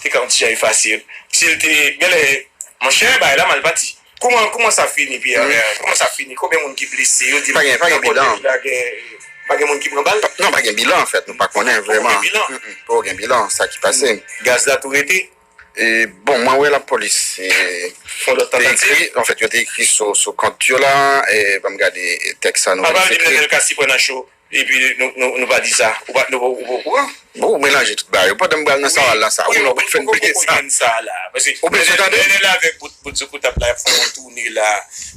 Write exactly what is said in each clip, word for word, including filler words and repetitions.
Te ka yon ti jan efase. Si l te, genlè, monchè, bagay la mal pati. Kouman, kouman sa fini, Pierre? Kouman sa fini? Konbyen moun ki blese? Yo di nan kòtèj la gen, pa gen moun ki pran bal? Non, pa gen bilan, anfèt. Nou pa konnen vrèman. Poko gen bilan. Poko gen bilan, sa ki pase. Gaz la tou rete? E, bon, mwen wè lapolis, e, te ekri, anfèt, yo te ekri sou, sou kont yo la, e, ban m gade tèks sa nou vin filtre. Nenel Cassy pran nan cho, epi nou, nou, nou pa di sa. Ou pa, nou, ou pa okouran? Bon, ou melanje tout bagay yo. Pandan m pral nan sa w al la sa, ou non, ou fè m bliye sa. Ou bezwen tande? Nenel avèk bout, bout zokotap la, y ap fè yon toune la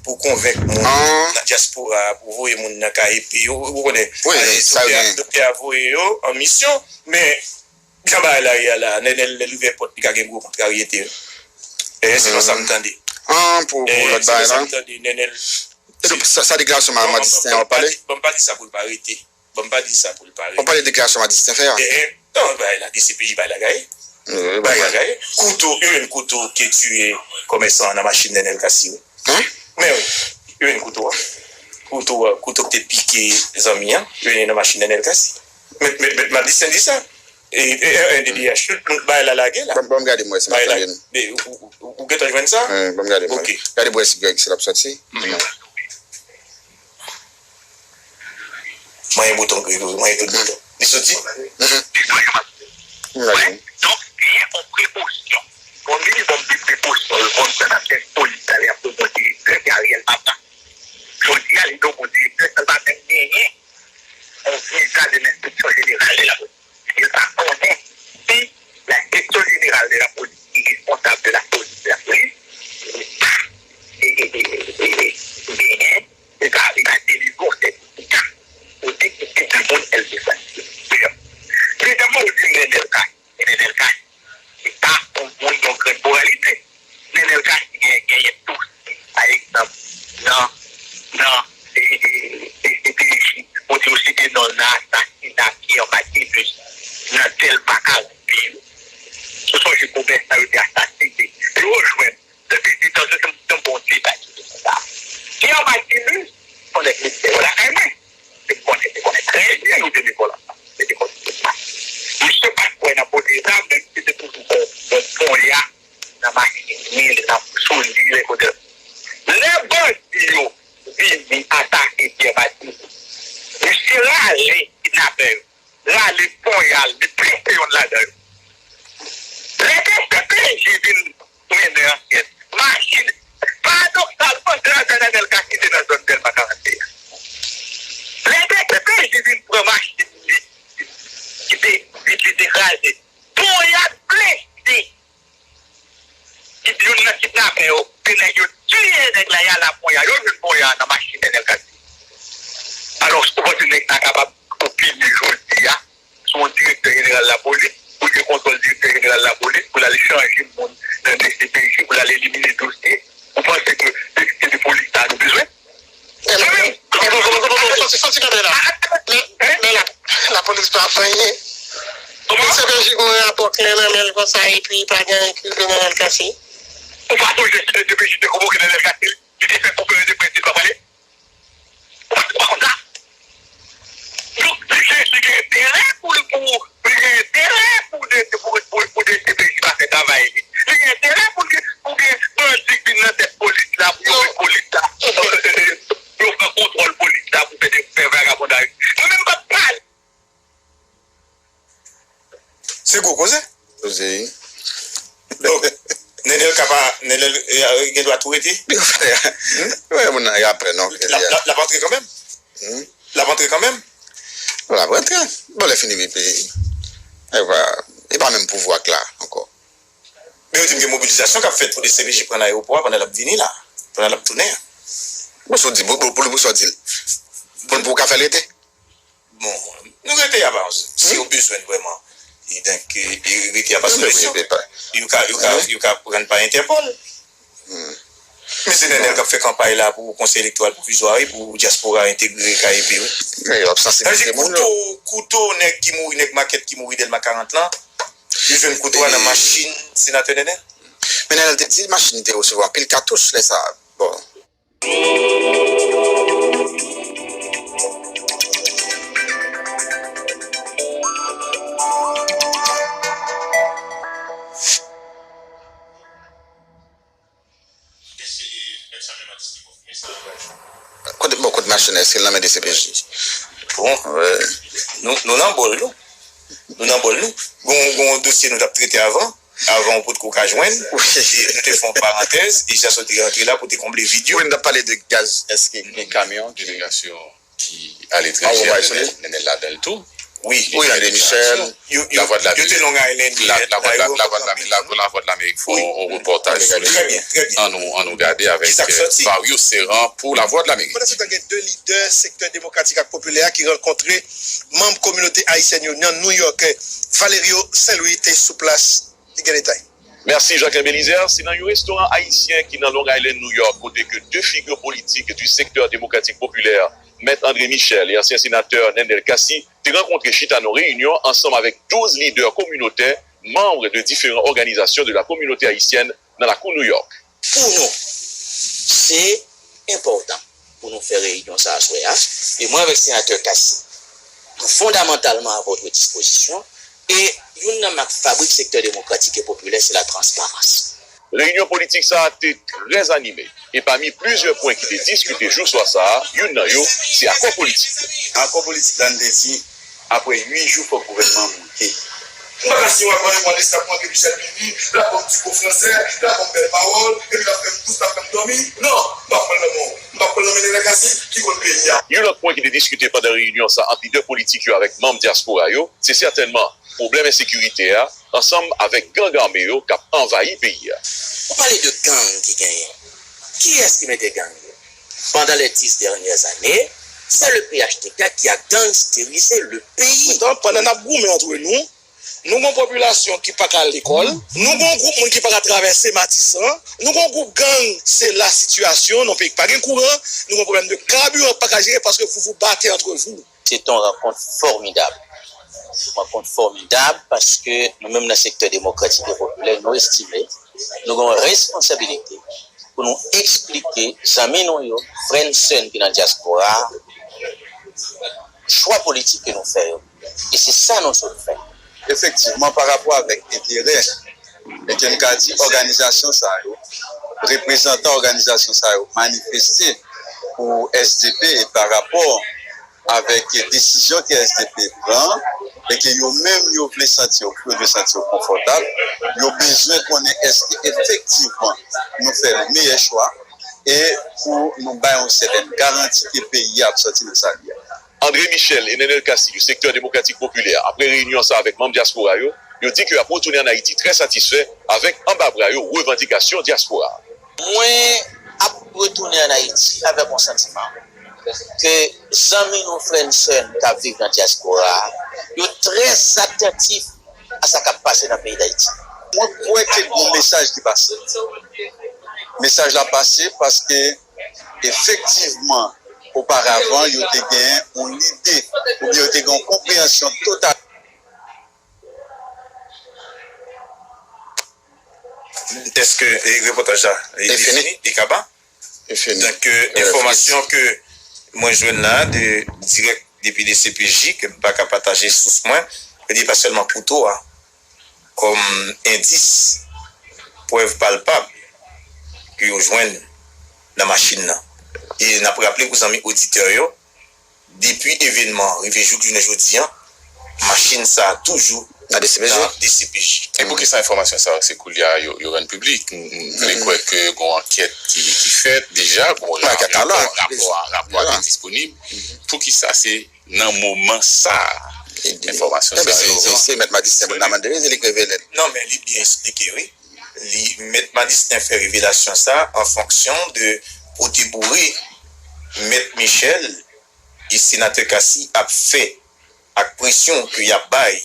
pou konvenk moun nan dyaspora, pou voye moun nan K E P. Ou, ou konnen, doktè a voye yo an misyon, men Jan bagay la ye a la, Nenel lè l ouvè pòt li ka gen gwo kontraryete wi. E se konsa m tande. An, pou, pou lòt bagay la. Sa m tande, Nenel. E donk, sa, sa deklarasyon Madistin w ap pale? Ban m pa di sa pou l pa rete. Ban m pa di sa pou l pa rete. W ap pale deklarasyon Madistin fè a? E, e, non, bagay la, D C P J bagay la gaye. Wi, bagay la gaye. Kouto, Irène Kouto ki tiye kòmèsan an nan machin Nenel Cassy wi. Men wi, Irène Kouto a. Kouto a, kouto ki te pike zanmi an, Irène nan machin Nenel Cassy. Met, met, met Madistin di sa. E, e, e, N D D H, tout moun, bagay la lage la. Ban, ban m gade m wè si m ap tande l. Ou, ou, ou, ou gentan jwenn sa? Wi, ban m gade m wè. Ok. Gade m wè si Greg si l ap sòti. Manyen bouton Greg wi, manyen tout bouton. Li soti? M gade m. Donk, genyen yon prekosyon. Yon minimòm de prekosyon, yo konn sa n ap fè polis la, lè y ap pran direktè, se Ariel Papa. Jodi a, li te yon direktè, sa l pa menm genyen. Yon viza de lenspeksyon jeneral de lapolis. Yo pa konnen si la direksyon jeneral de lapolis ki responsab de lapolis la, polis, li pa e, e, e, e, e, genyen, li pa, li pa delivre yon sètifika kote ki te demoun L P S. Dezyèmman, ou di Nenel Cassy. Nenel Cassy, li pa yon moun yon grenn moralite. Nenel Cassy gen, genyen dosye, pa egzanp, nan, nan, e, e, e, e, D C P J, ou di ou site non l nan asasina Pierre Maximus nan Dèlma karant de. Ou sonje komèsan yo te asasine. Yo jwenn, depi di tan, se, se, se yon bon detay sou dosye sa. Pierre Maximus, se yon nèg ki te lakay mwen. Te konnen, te konnen trè byen nou te lekòl ansanm. Te lekòl ansanm. Misye pa t kwè nan pote zam, menm si te toujou gon, gon ponya nan machin li, nan sou li, lè kote. Lè bandi yo vini atake Pierre Baptiste, misye rale kidnapè yo, rale ponya l, li blese yonn ladan yo. Lè D C P J vin mennen ankyèt, machin, paradoksalman, se ladan Nenel Cassy te nan zòn Dèlma karant de a. Lè D C P J vin pran machin li, ki te, li, li te kraze, ponya l blese. Ki youn nan kidnapè yo, se nèg yo tiye nèg la, y al a ponya, yo jwenn ponya nan machin Nenel Cassy. Alò, ou panse nèg sa kapab opine jodi a sou yon direktè jeneral lapolis, pou l gen kontwòl direktè jeneral lapolis, pou l al chanje moun nan D C P J, pou l al elimine dosye? Ou panse ke se de polis sa nou bezwen? Men, men, men, men, men, soti, soti kanpe la. Men, men la, lapolis pa fè anyen. Kòman? Se ke jis gen yon rapò klè nan men l konsa, epi pa gen anyen ki rive Nenel Cassy. Ou pa sonje si D C P J te konvoke Nenel Cassy, li te fè konferans de près, li pa pale? Ou pa, ou pa konn sa? Donk, li gen, li gen enterè pou l, pou, li gen enterè pou de, pou, pou, pou D C P J pa fè travay li. Li gen enterè pou l gen, pou gen bandi k vin nan tèt polis la, pou yo met polis la, pou yo pran kontwòl polis la, pou fè de, fè vagabondaj. Mwen menm m p ap pale. Se gwo koze. Koze, wi. Donk, Nenel ka pa, Nenel, eh, gen dwa tou rete? Wi, moun nan, y a pè, non. L ap, l ap, l ap antre kanmenm? Hmm? L ap antre kanmenm? Bon, l ap antre. Bon, lè fini, epi, e pa, e pa menm pouvwa k la ankò. Men yo di m gen mobilizasyon k ap fèt pou D C P J pran ayewopò a pandan l ap vini la, pandan l ap tounen an. Bon, sa w di, bon, bon, pou, pou sa w di l. Bon, pou w ka fè l rete? Bon, nou rete a pa, si yo bezwen n vrèman, e donk, e, e rete a pa solisyon. Yo ka, yo ka, yo ka pran pa Entèpòl. Men se Nenel k ap fè kanpay la pou konsèy elektoral pwovizwa, wi, pou dyaspora entegre K E P, wi. Sa vle di kouto, kouto nèg ki mouri, nèg makèt ki mouri Dèlma karant lan, yo jwenn kouto a nan machin senatè Nenel. Men Nenel te di machin te resevwa anpil katouch lè sa a. Bon. Èske l nan men D C P J? Bon, euh, nou, nou nan bòl nou. Nou nan bòl nou. Gon, gon dosye nou t ap trete avan. Avan ou potko ka jwenn. E nou te fè yon parantèz. E Jason te rantre la pou te konble vid yo. Wi, n t ap pale de gaz. Èske gen kamyon ki delegasyon ki ale trejè, Nenel, Nenel ladan l tou. Wi, wi, André Michel. Yo, yo, yo te Long Island, la, Lavwadlamerik fè yon, yon repòtaj sou li. Trè byen, trè byen. Ann nou, ann nou gade avèk, euh, Mario Serran pou Lavwadlamerik. Pandan se tan, gen de lidè sektè demokratik ak popilè a ki rankontre manm kominote ayisyèn yo nan New York. Valerio Saint Louis te sou plas. Li gen detay. Mèsi, Jacquelin Belizaire. Se nan yon restoran ayisyen ki nan Long Island, New York, kote ke de figi politik du secteur démocratique populaire, Mèt André Michel e ansyen senatè Nenel Cassy, te rankontre chita nan yon reyinyon ansanm avèk douz lidè kominotè, manm de diferan òganizasyon de la kominote ayisyèn nan lakou New York. Pou nou, se enpòtan pou nou fè reyinyon sa a aswè a. E mwen avèk Senatè Cassy, nou fondamantalman a votre disposition. E youn nan mak fabrik sektè demokratik e popilè, se la transparans. Reyinyon politik sa a te trè anime. E pami plizyè pwen ki te diskite jou swa sa a, youn nan yo, se akò politik yo. Akò politik la, n te di, apre uit jou, fòk gouvènman an moute. M pa ka siyen yon akò, yon listap mwen ke Michel vini, l ap ban m ti mo fransè, l ap ban m bèl pawòl, epi l ap fè m dous, l ap fè m dòmi. Non, m p ap pran l nan men w. M p ap pran l nan men Nenel Cassy, ki konn peyi a. Yon lòt pwen ki te diskite pandan reyinyon sa a ant lidè politik yo avèk manm dyaspora yo, se sètènman pwoblèm ensekirite a, ansanm avèk gang ame yo k ap anvayi peyi a. Ou pale de gang ki genyen. Kiyès ki mete gang yo? Pendant les dix dernières années, c'est le P H T K qui a gangsterize le pays. Poutan, pandan n ap goumen antre nou, nou gon popilasyon ki pa ka al lekòl, nou gon gwoup moun ki pa ka travèse Matisan, nou gon gwoup gang, se la sitiyasyon nan peyi ki pa gen kouran, nou gon pwoblèm de kabiran pa ka jere paske vous vous battez entre vous. Se te yon rankont fòmidab. Rankont fòmidab paske nou menm nan sektè demokratik e popilè, nou estime nou gen yon responsabilite pou nou eksplike zanmi nou yo, frè n sè n ki nan dyaspora a, chwa politik ke nou fè yo. E se sa nou sot fè. Efektivman, pa rapò avèk enterè, e ke m ka di òganizasyon sa yo, reprezantan òganizasyon sa yo manifeste pou S D P e pa rapò avèk desizyon ke S D P pran e ke yo menm yo vle santi yo, yo dwe santi yo konfòtab, yo bezwen konnen èske efektivman nou fè meyè chwa e pou nou bay yon sètèn garanti ke peyi a ap sòti nan sa li ye a. André Michel e Nenel Cassy du Secteur Démocratique Populaire, apre reyinyon sa avèk manm dyaspora yo, yo di ke y ap retounen ann Ayiti trè satisfè avèk anba bra yo revandikasyon dyaspora a. Mwen ap retounen ann Ayiti avèk yon santiman ke zanmi nou, frè n, sè n k ap viv nan dyaspora a, yo trè atantif a sa k ap pase nan peyi Dayiti. Mwen kwè ke gon mesaj ki pase. Mesaj la pase paske efektivman, oparavan, yo te gen yon lide, oubyen yo te gen yon konpreyansyon total. Èske, e, repòtaj la, e, li fini? Li fini? Li kaba? Li fini. Donk, e, enfòmasyon ke mwen jwenn la, de, dirèk depi D C P J, ke m pa ka pataje sous mwen, li pa sèlman kouto a kòm endis, prèv palpab ke yo jwenn nan machin nan. E n ap raple pou zanmi oditè yo, depi evènman an rive jouk jounen jodi a, machin sa a toujou nan D C P J. Nan D C P J. E poukisa enfòmasyon sa yo se koulye a yo, yo rann piblik? M, m vle kwè ke gon ankèt ki, ki fèt deja, gon rapò, rapò a, rapò a te disponib. Poukisa se nan moman sa a enfòmasyon sa yo? Se, se, se Mèt Madistin Bonaman de Rize li k revele l. Non, men li byen eksplike, wi. Li, Mèt Madistin fè revelasyon sa a an fonksyon de kote boure Mèt Michel e Senatè Cassy ap fè ak presyon ke y ap bay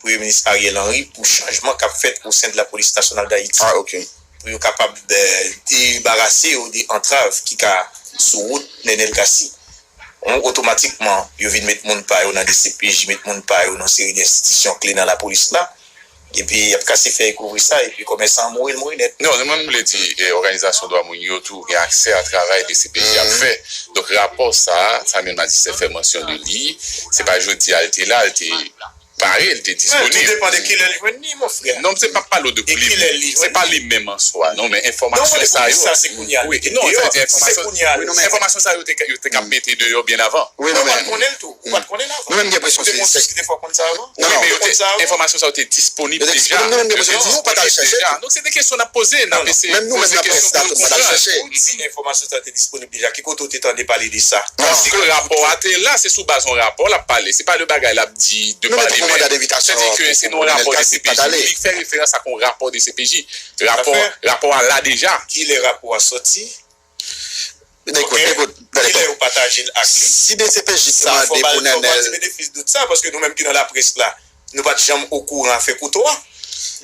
Premye Minis Ariel Henry pou chanjman k ap fèt o sen de la Polis Nasyonal Dayiti. Ah, ok. Pou yo kapab, eh, debarase yo de antrav ki ka sou wout Nenel Cassy. Bon, otomatikman, yo vin met moun pa yo nan D C P J, met moun pa yo nan seri de enstitisyon kle nan lapolis la. Epi, y ap kase fè e kouvri sa, epi komèsan an mouri, l mouri nèt. Non, mwen, m vle di, e, òganizasyon dwa moun yo tou gen aksè a travay D C P J ap fè. Donk, rapò sa a, Samuel Madistin fè mansyon de li, se pa jodi a l te la, l te pare, li te disponib. Tou depann de kilè l jwenn li, mon frè. Non, se pa pale w de kilè li jwenn li. Se pa li menm an swa, non, men enfòmasyon sa yo. Wi, non, sa vle di enfòmasyon, enfòmasyon sa yo te, yo te ka mete deyò byen avan. Wi, nou menm. Ou pa t konnen l tou. Ou pa t konnen l avan. Nou menm gen enpresyon se sèk. Ou te gon sous ki te fè w konn sa avan? Non, men yo te, enfòmasyon sa yo te disponib deja. Yo te disponib, nou menm gen enpresyon di nou pa t al chèche. Donk, se de kesyon n ap poze, n ap eseye poze kesyon pou nou konprann. Ou di enfòmasyon sa yo te disponib deja. Ki kote w te tande pale de sa? Paske rapò a te la, se sou baz yon rapò l ap pale. Se pa de bagay l ap di de pa li menm. Sètadi ke se nan yon rapò de C P J. Li fè referans ak yon rapò de C P J. Rapò, rapò a la deja. Kilè rapò a sòti? Ekout, ekout, kilè yo pataje l ak li? Si D C P J te mande pou Nènèl. Sa fò ba l ti benefis dout sa, paske nou menm ki nan laprès la, nou pa t janm okouran afè kouto a.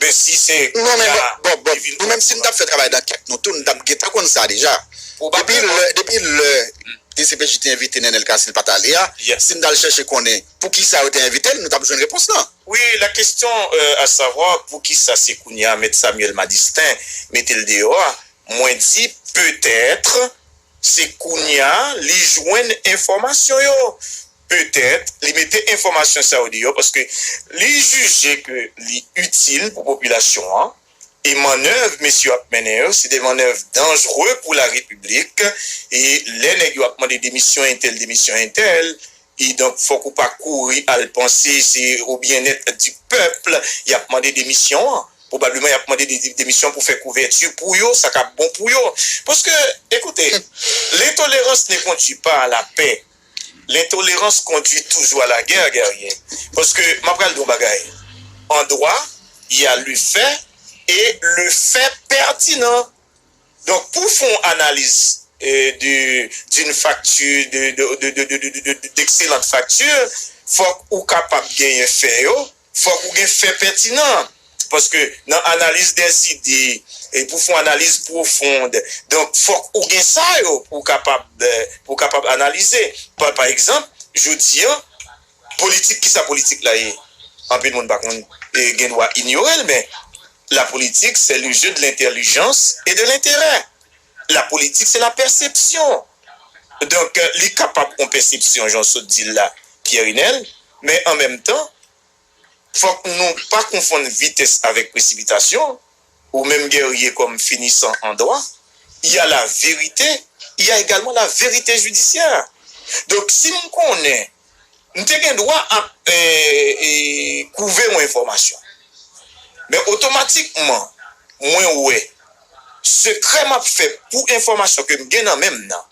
Men si se... Non, men bon, bon, bon, nou menm si nou t ap fè travay dankèt nou tou, nou t ap gentan konn sa deja. Depi lè, depi lè D C P J te envite Nènèl Cassy, l pa t ale a, si n t al chèche konnen poukisa yo te envite l, nou t ap jwenn repons lan. Wi, la question, euh, à savoir, poukisa se kounye a Mèt Samuel Madistin mete l deyò a, mwen di, petèt, se kounye a li jwenn enfòmasyon yo. Petèt, li mete enfòmasyon sa yo deyò paske li jije ke li itil pou popilasyon an. E mannèv mesye yo ap mennen yo, se de mannèv danjre pou larepiblik. E lè nèg yo ap mande demisyon entèl, demisyon entèl, e donk, fòk ou pa kouri al panse se au bien-être du peuple y ap mande demisyon an. Pwobableman, y ap mande de, de, demisyon pou fè kouvèti pou yo, sa k ap bon pou yo. Paske, écoutez, l'intolérance ne conduit pas à la paix. L'intolérance conduit toujours à la guerre, guerrier. Paske, m ap pral di yon bagay. En droit, il y a le fait et le fait pertinent. Donk, pou w fè yon analiz, euh, de, d'une facture, de, de, d'excellente facture, fòk ou kapab genyen fè yo, fòk ou gen fè pètinan. Paske nan analiz dèzide, e pou w fè yon analiz pwofonde, donk, fòk ou gen sa yo pou w kapab, euh, pou w kapab analize. Pa, pa egzanp, jodi a, politik, kisa politik la ye? Anpil moun pa konn, e, gen dwa inyore l, men la politique, c'est le jeu de l'intelligence et de l'intérêt. La politique, c'est la perception. Donk, euh, li kapab yon pèsepsyon, jan w sot di l la, Pierre Inel, men an menm tan, fòk nou pa konfonn vitès avèk presipitasyon. Ou menm, Guerrier, comme finissant en droit, il y a la vérité, il y a également la vérité judiciaire. Donk, si m konnen, m te gen dwa ap, e, e, kouve yon enfòmasyon. Men otomatikman, mwen wè sekrè m ap fè pou enfòmasyon ke m gen nan men m nan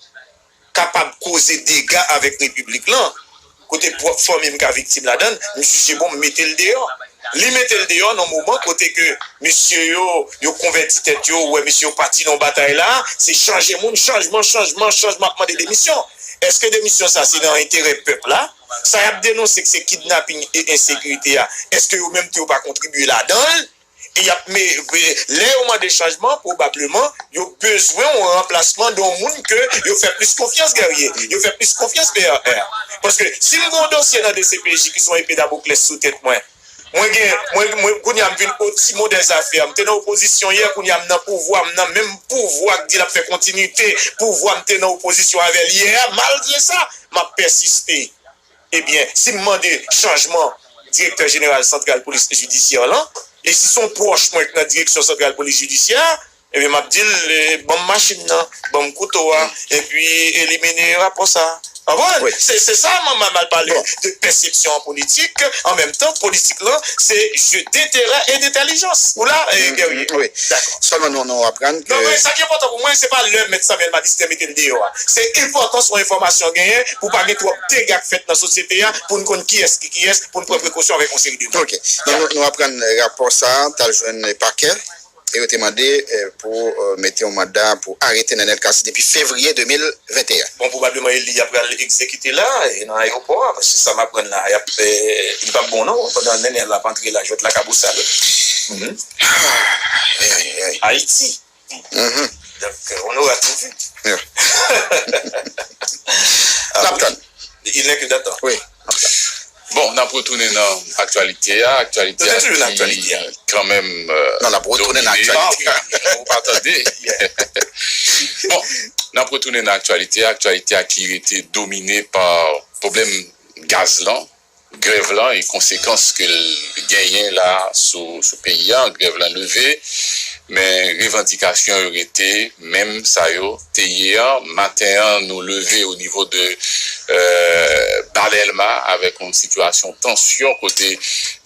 kapab koze dega avèk repiblik lan, kote pwòp fanmi m ka viktim ladan l, m jije bon, m mete l deyò. Li mete l deyò nan moman kote ke mesye yo, yo konvèti tèt yo, ou wè mesye yo pati nan batay la, se chanje moun, chanjman, chanjman, chanjman, ap mande demisyon. Èske demisyon sa se nan enterè pèp la? Sa y ap denonse ke se kidnaping e ensekirite a, èske yo menm tou yo pa kontribye ladan l? E y ap me, lè yo mande chanjman, pwobableman, yo bezwen yon ranplasman de yon moun ke yo fè plis konfyans, Guerrier. Yo fè plis konfyans, P R R. Paske si m gen yon dosye nan D C P J ki se yon epe Damoklès sou tèt mwen, mwen gen, mwen, mwen, kounye a m vin o timon dè zafè. M te nan opozisyon yè, kounye a m nan pouvwa, m nan menm pouvwa k di l ap fè kontinite pouvwa m te nan opozisyon avè l yè a. Malgre sa, m ap pèsiste. Ebyen, si m mande chanjman direktè jeneral santral polis jidisyè lan, e si se yon pwòch mwen k nan direksyon santral polis jidisyè a, ebyen, m ap di l, e, ban m machin nan, ban m kouto a, epi elimine rapò sa a. Konprann? Se, se sa, m, m, m al pale de pèsepsyon an politik, an menm tan, politik lan, se jeu d'intérêt et d'intelligence. Ou la, e, Guerrier? Wi. Dakò. Sèlman nou, nou aprann ke... Non, men sa ki enpòtan pou mwen, se pa lè Mèt Samuel Madistin mete l deyò a. Se enpòtans yon enfòmasyon genyen pou pa gen twòp dega k fèt nan sosyete a, pou n konn kiyès ki kiyès, pou n pran prekosyon avèk yon seri de moun. Ok. Donk, nou, nou aprann rapò sa a t al jwenn pakè e yo te mande, eh, pou, eh, mete yon manda pou arete Nènèl Cassy depi fevriye de mil venteyen. Bon, pwobableman, e li y ap pral egzekite la, e nan ayewopò a, paske sa m aprann la, y ap, eh, li p ap bon non, pandan Nènèl ap antre la, jwèt la ka bousale. Mhm. Ay, ay, ay. Ayiti. Mhm. Donc, euh, on aura tout vu. Yeah. Ah, n ap tann. Il n'est que d'attendre. Wi, n ap tann. Bon, n ap retounen nan aktyalite a. Aktyalite a ki kanmenm, euh, domine. Non, n ap retounen nan aktyalite a. Ou pa tande. Bon, n ap retounen nan aktyalite a. Aktyalite a ki rete domine pa pwoblèm gaz lan. grèv lan e konsekans ke l genyen la sou, sou peyi a. Grèv lan leve, men revandikasyon yo rete menm sa yo te ye a. Maten an, nou leve o nivo de, euh, ba Dèlma avèk yon sitiyasyon tansyon kote,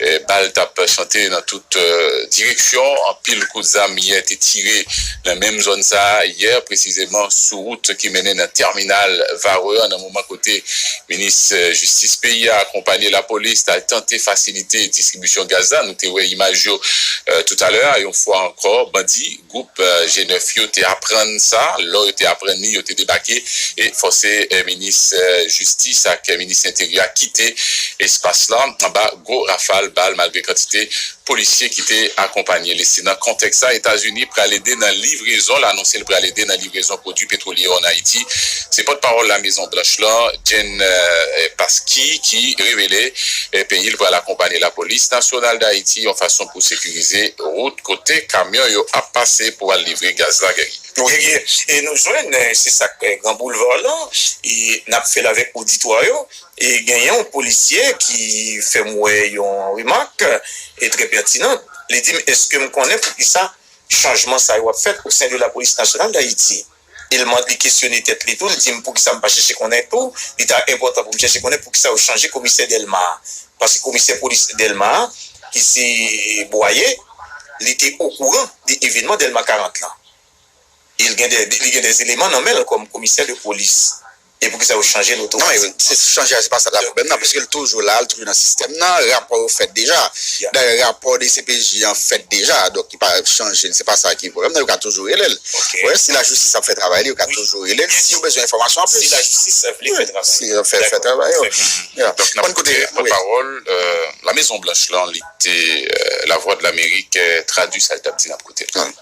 euh, bal t ap chante nan tout, euh, direksyon. Anpil kout zam yè te tire nan menm zòn sa a yè, presizeman sou wout ki mennen nan tèminal Varreux an, nan moman kote minis, euh, jistis peyi a akonpanye lapolis t al tante fasilite distribisyon gaz la. Nou te wè imaj yo, euh, toutalè a. Yon fwa ankò, bandi gwoup, euh, G nèf yo te aprann sa. Lò yo te aprann li, yo te debake e fòse, euh, minis, euh, jistis ak minis enteryè a kite espas la anba gwo rafal bal, malgre kantite polisye ki te akonpanye li. Se nan kontèks sa, Etazini pral ede nan livrezon, l anonse l pral ede nan livrezon pwodui petwolye yo ann Ayiti. Se pòtpawòl Lamezon Blanch lan, Jen, euh, Psaki, ki revele, eh, peyi l pral akonpanye Lapolis Nasyonal d Ayiti yon fason pou sekirize wout kote kamyon yo ap pase pou al livre gaz la, Guerrier. Wi, e nou jwenn, eh, se sa k, eh, Gran Boulva lan, e n ap fè l avèk oditwa yo. E genyen yon polisye ki fè m wè yon remak, e trè pètinan. Li di m, èske m konnen poukisa chanjman sa yo ap fèt o sen de Lapolis Nasyonal d Ayiti? E l mande, li kesyone tèt li tou, li di m, poukisa m pa chèche konnen tou? Li ta enpòtan pou m chèche konnen poukisa yo chanje komisè Dèlma a. Paske komisè polis Dèlma a, ki se Bwaye, li te okouran de evènman Dèlma karant lan. E l gen de, li gen de eleman nan men l kòm komisè de polis. E poukisa yo chanje l otomatik? Non, se chanje a, se pa sa k la pwoblèm nan, paske l toujou la, l toujou nan sistèm nan, rapò yo fèt deja. Dayè, rapò D C P J an fèt deja, donk li pa chanje l, se pa sa ki pwoblèm nan, yo ka toujou rele l. Wè, si lajistis ap fè travay li, yo ka toujou rele l, si yo bezwen enfòmasyon anplis. Si lajistis vle fè travay. Si yo fè, fè travay yo. Donk, n ap koute pòtpawòl, euh, Lamezon Blanch lan, li te, euh, Lavwadlamerik, euh, tradui sa l t ap di, n ap koute l.